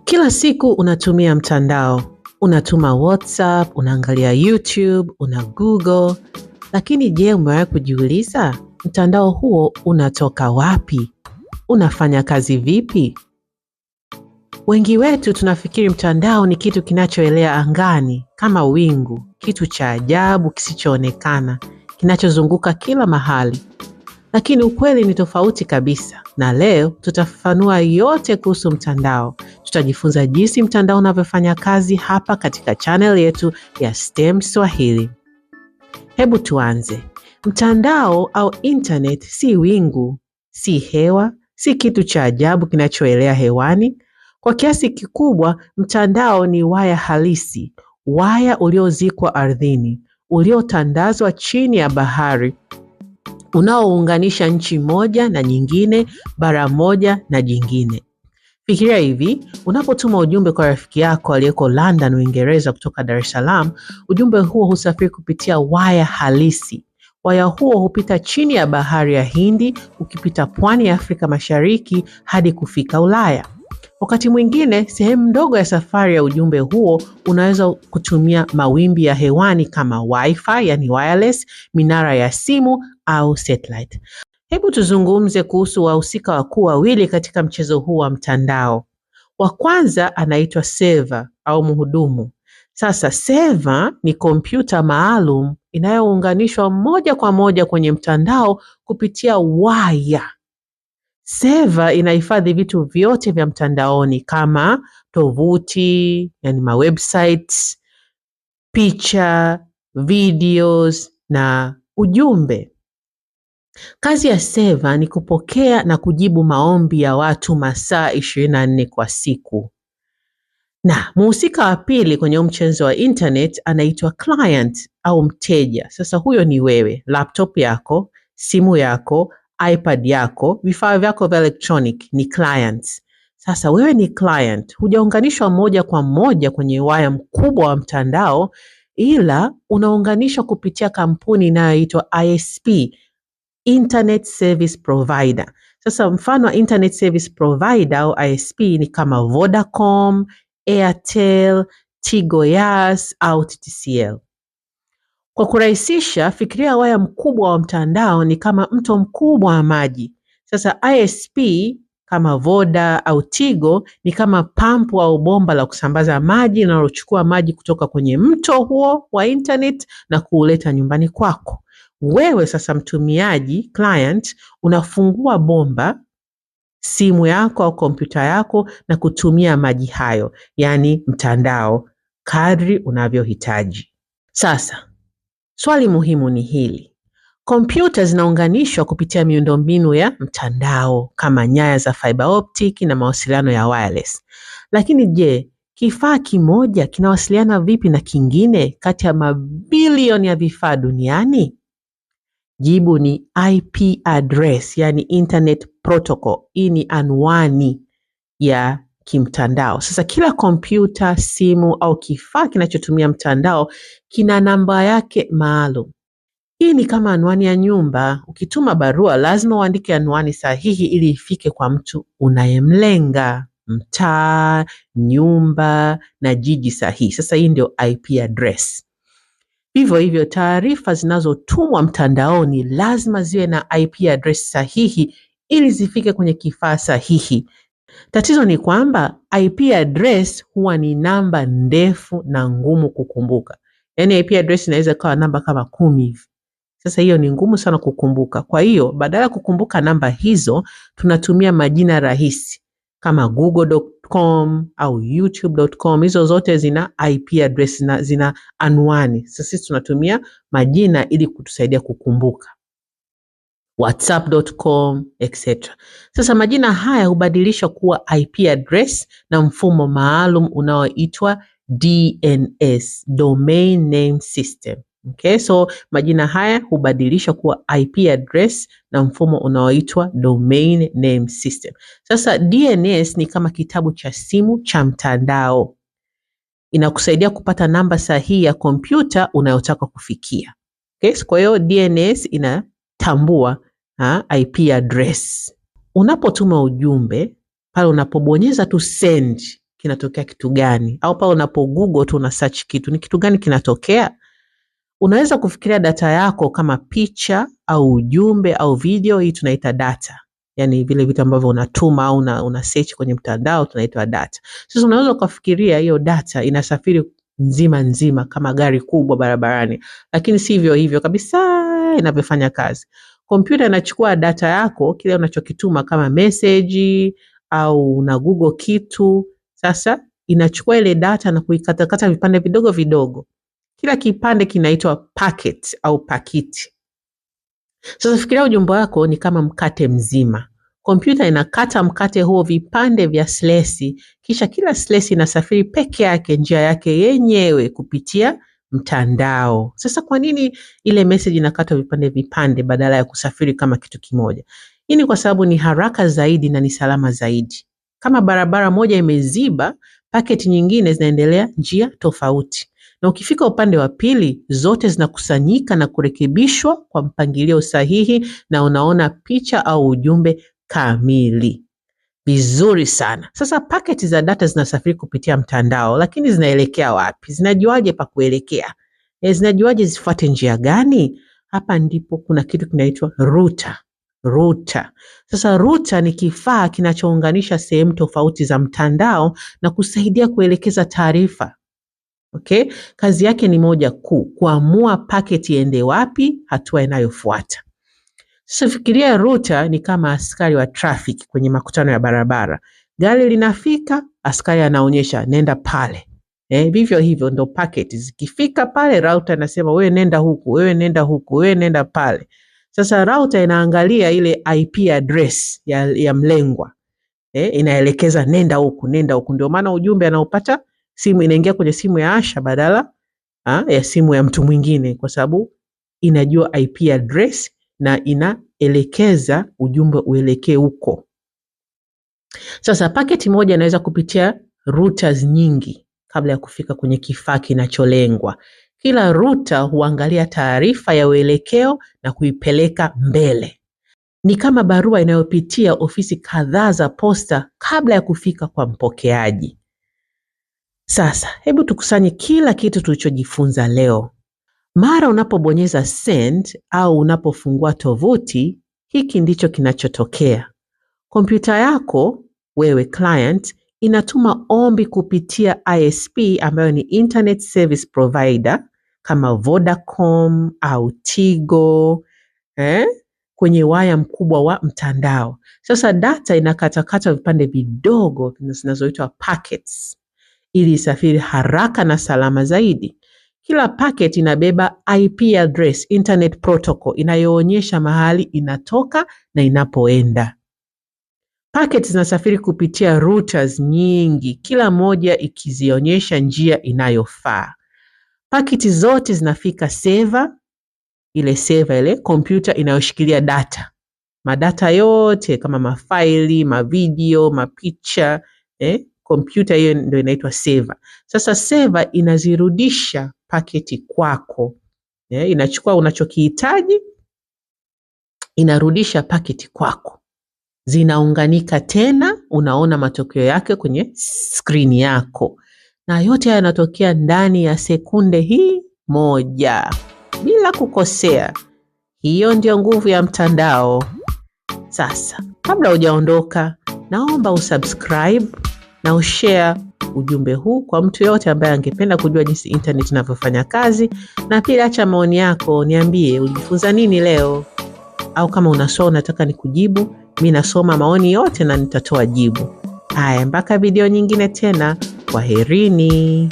Kila siku unatumia mtandao, unatuma WhatsApp, unaangalia YouTube, una Google. Lakini je, umewahi kujiuliza mtandao huo unatoka wapi? Unafanya kazi vipi? Wengi wetu tunafikiri mtandao ni kitu kinachoelea angani kama wingu, kitu cha ajabu kisichoonekana, kinachozunguka kila mahali. Lakini ukweli ni tofauti kabisa, na leo tutafafanua yote kuhusu mtandao. Tutajifunza jinsi mtandao unavyofanya kazi hapa katika channel yetu ya STEM Swahili. Hebu tuanze. Mtandao au internet si wingu, si hewa, si kitu cha ajabu kinachoelea hewani. Kwa kiasi kikubwa, mtandao ni waya halisi, waya uliozikwa ardhini, uliotandazwa chini ya bahari, unaounganisha nchi moja na nyingine, bara moja na jingine. Fikiria hivi, unapotuma ujumbe kwa rafiki yako aliyeko London, Uingereza kutoka Dar es Salaam, ujumbe huo husafiri kupitia waya halisi. Waya huo hupita chini ya bahari ya Hindi, ukipita pwani ya Afrika Mashariki hadi kufika Ulaya. Wakati mwingine, sehemu ndogo ya safari ya ujumbe huo unaweza kutumia mawimbi ya hewani kama Wi-Fi, yani wireless, minara ya simu au satellite. Hebu tuzungumze kuhusu wahusika wakuu wawili katika mchezo huu wa mtandao. Wa kwanza anaitwa server au mhudumu. Sasa server ni kompyuta maalum inayounganishwa moja kwa moja kwenye mtandao kupitia waya. Seva inahifadhi vitu vyote vya mtandaoni kama tovuti, yani ma websites, picha, videos na ujumbe. Kazi ya seva ni kupokea na kujibu maombi ya watu masaa 24 kwa siku. Na muhusika wa pili kwenye huu mchezo wa internet anaitwa client au mteja. Sasa huyo ni wewe, laptop yako, simu yako, iPad yako, vifaa vyako vya electronic ni clients. Sasa wewe ni client, hujaunganishwa moja kwa moja kwenye waya mkubwa wa mtandao, ila unaunganishwa kupitia kampuni inayoitwa ISP, Internet Service Provider. Sasa mfano wa Internet Service Provider au ISP ni kama Vodacom, Airtel, Tigo Yas au TTCL. Kwa kurahisisha, fikiria waya mkubwa wa mtandao ni kama mto mkubwa wa maji. Sasa ISP kama Voda au Tigo ni kama pampu au bomba la kusambaza maji linalochukua maji kutoka kwenye mto huo wa internet na kuuleta nyumbani kwako. Wewe sasa mtumiaji, client, unafungua bomba, simu yako au kompyuta yako na kutumia maji hayo, yaani mtandao, kadri unavyohitaji. Sasa swali muhimu ni hili. Kompyuta zinaunganishwa kupitia miundombinu ya mtandao kama nyaya za fiber optic na mawasiliano ya wireless. Lakini je, kifaa kimoja kinawasiliana vipi na kingine kati ya mabilioni ya vifaa duniani? Jibu ni IP address, yani Internet Protocol. Hii ni anwani ya kimtandao. Sasa kila kompyuta, simu au kifaa kinachotumia mtandao kina namba yake maalum. Hii ni kama anwani ya nyumba. Ukituma barua lazima uandike anwani sahihi ili ifike kwa mtu unayemlenga, mtaa, nyumba na jiji sahihi. Sasa hii ndio IP address. Vivyo hivyo, taarifa zinazotumwa mtandaoni lazima ziwe na IP address sahihi ili zifike kwenye kifaa sahihi. Tatizo ni kwamba IP address huwa ni namba ndefu na ngumu kukumbuka. Yaani IP address inaweza kuwa namba kama 10 hivi. Sasa hiyo ni ngumu sana kukumbuka. Kwa hiyo badala ya kukumbuka namba hizo, tunatumia majina rahisi kama google.com au youtube.com. Hizo zote zina IP address, zina anwani. Sasa sisi tunatumia majina ili kutusaidia kukumbuka. WhatsApp.com etc. Sasa majina haya hubadilishwa kuwa IP address na mfumo maalum unaoitwa DNS, Domain Name System. Okay, so majina haya hubadilishwa kuwa IP address na mfumo unaoitwa Domain Name System. Sasa DNS ni kama kitabu cha simu cha mtandao. Inakusaidia kupata namba sahihi ya kompyuta unayotaka kufikia. Okay, so kwa hiyo DNS inatambua IP address. Unapotuma ujumbe, pale unapobonyeza tu send, kinatokea kitu gani? Au pale unapo Google tu una search kitu, ni kitu gani kinatokea? Unaweza kufikiria data yako kama picha au ujumbe au video. Hii tunaita data, yaani vile vitu ambavyo unatuma au una search kwenye mtandao tunaitwa data. Sasa unaweza ukafikiria hiyo data inasafiri nzima nzima kama gari kubwa barabarani, lakini sivyo hivyo kabisa inavyofanya kazi. Kompyuta inachukua data yako, kile unachokituma kama message au una Google kitu. Sasa inachukua ile data na kuikatakata vipande vidogo vidogo. Kila kipande kinaitwa packet au pakiti. Sasa fikiria ujumbe wako ni kama mkate mzima. Kompyuta inakata mkate huo vipande vya slesi, kisha kila slesi inasafiri peke yake njia yake yenyewe kupitia mtandao. Sasa kwa nini ile message inakatwa vipande vipande badala ya kusafiri kama kitu kimoja? Hii ni kwa sababu ni haraka zaidi na ni salama zaidi. Kama barabara moja imeziba, paketi nyingine zinaendelea njia tofauti. Na ukifika upande wa pili, zote zinakusanyika na kurekebishwa kwa mpangilio sahihi na unaona picha au ujumbe kamili. Vizuri sana. Sasa paketi za data zinasafiri kupitia mtandao, lakini zinaelekea wapi? Zinajuaje pa kuelekea? Zinajuaje zifuate njia gani? Hapa ndipo kuna kitu kinaitwa router. Router. Sasa router ni kifaa kinachounganisha sehemu tofauti za mtandao na kusaidia kuelekeza taarifa. Okay? Kazi yake ni moja kuu, kuamua paketi iende wapi, hatua inayofuata. Sasa fikiria router ni kama askari wa traffic kwenye makutano ya barabara. Gari linafika, askari anaonyesha nenda pale. Vivyo hivyo ndo paketi zikifika pale, router inasema wewe nenda huku, wewe nenda huku, wewe nenda pale. Sasa router inaangalia ile IP address ya mlengwa. Inaelekeza nenda huku, nenda huku. Ndio maana ujumbe anaopata simu inaingia kwenye simu ya Asha badala ya simu ya mtu mwingine, kwa sababu inajua IP address na inaelekeza ujumbe uelekee huko. Sasa paketi moja inaweza kupitia routers nyingi kabla ya kufika kwenye kifaa kinacholengwa. Kila router huangalia taarifa ya uelekeo na kuipeleka mbele. Ni kama barua inayopitia ofisi kadhaa za posta kabla ya kufika kwa mpokeaji. Sasa, hebu tukusanye kila kitu tulichojifunza leo. Mara unapobonyeza send au unapofungua tovuti, hiki ndicho kinachotokea. Kompyuta yako, wewe client, inatuma ombi kupitia ISP ambayo ni Internet Service Provider kama Vodacom au Tigo, kwenye waya mkubwa wa mtandao. Sasa data inakatakata vipande vidogo zinazoitwa packets ili isafiri haraka na salama zaidi. Kila packet inabeba IP address, Internet Protocol, inayoonyesha mahali inatoka na inapoenda. Packet zinasafiri kupitia routers nyingi, kila moja ikizionyesha njia inayofaa. Paketi zote zinafika server, ile server ile kompyuta inayoshikilia data. Madata yote kama mafaili, mavideo, mapicha, kompyuta hiyo ndio inaitwa server. Sasa server inazirudisha paketi kwako. Inachukua unachokihitaji, inarudisha paketi kwako. Zinaunganika tena, unaona matokeo yake kwenye screen yako. Na yote haya yanatokea ndani ya sekunde hii moja bila kukosea. Hiyo ndio nguvu ya mtandao. Sasa, kabla hujaondoka, naomba usubscribe na ushare ujumbe huu kwa mtu yote ambaye angependa kujua jinsi internet inavyofanya kazi, na pia acha maoni yako, niambie ulijifunza nini leo, au kama una swali unataka nikujibu, mimi nasoma maoni yote na nitatoa jibu. Haya, mpaka video nyingine tena, kwaherini.